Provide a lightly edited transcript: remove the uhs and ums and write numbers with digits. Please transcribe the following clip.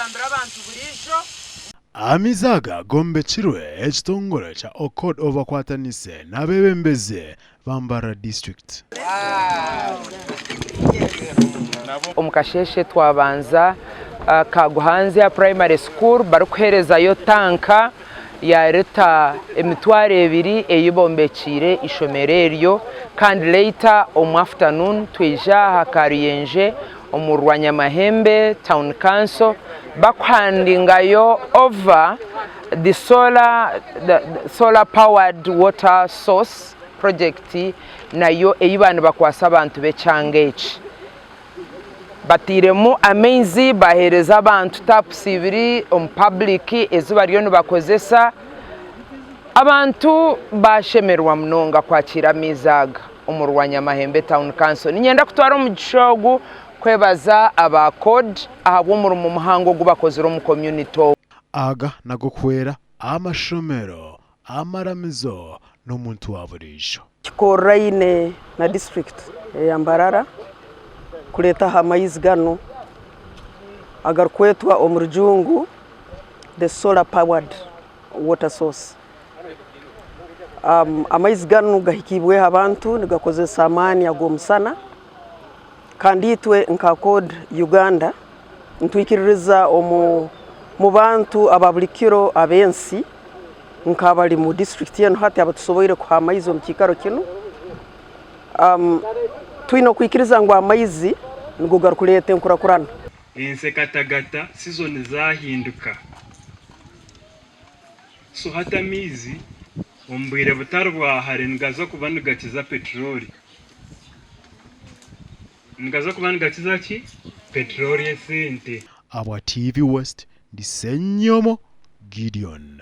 ndikugambira abantu buriijo. Amaizi aga gombekirwe ekitongore kya Ocode obakwatanise n'abebembezi ba Mbarara District. Omu kasheeshe twabanza Kaguhanzya Primary School barikuheerezayo tanka ya lita 2000 ei bombekiire eishomero eryo kandi later omu afternoon twija aha Karuyenje omu Rwanyamahembe Town Council bakuhandingayo over the solar, the solar powered water source project nayo ei baaba nibakwasa abantu b'ekyanga eki. Batairemu amaizi baheereza abantu tapusi ibiri omu public ezi bariyo nibakozesa. Abantu bashemererwa munonga kwakiira amaizi aga omu Rwanyamahembe Town Council. Niinyenda kutwara omugisha ogu kwebaza aba CORD ahabw'omurimo muhango ogu bakozire omu community ogu. Aga n'ag'okuhwera amashomero, amaramizo n'omuntu wa buriijo. Kikoraine na disiturikiti eya Mbarara kureetaho amaizi ganu agarikwetwa omu rujungu the solar powered water source. Amaizi ganu gahikiibweho abantu nigakozesa amaani ag'omusana kandi itwe nka Accord Uganda nitwikiririza omu bantu aba buri kiro ab'ensi nk'abari mu disiturikiti enu hati abatusoboire kuha amaizi omu kiikaro kinu. Twine okwikiriza ngu amaizi nigo garikureeta enkurakurana. Ensi ekatagata, sizoni zahinduka. So hati amaizi omu bwire butari bwa hare nigaza kuba nigakiza peteroli. Nigaza kuba nigakiza ki? Peteroli esente. Ahabwa TV West, ndi Ssenyomo Gideon.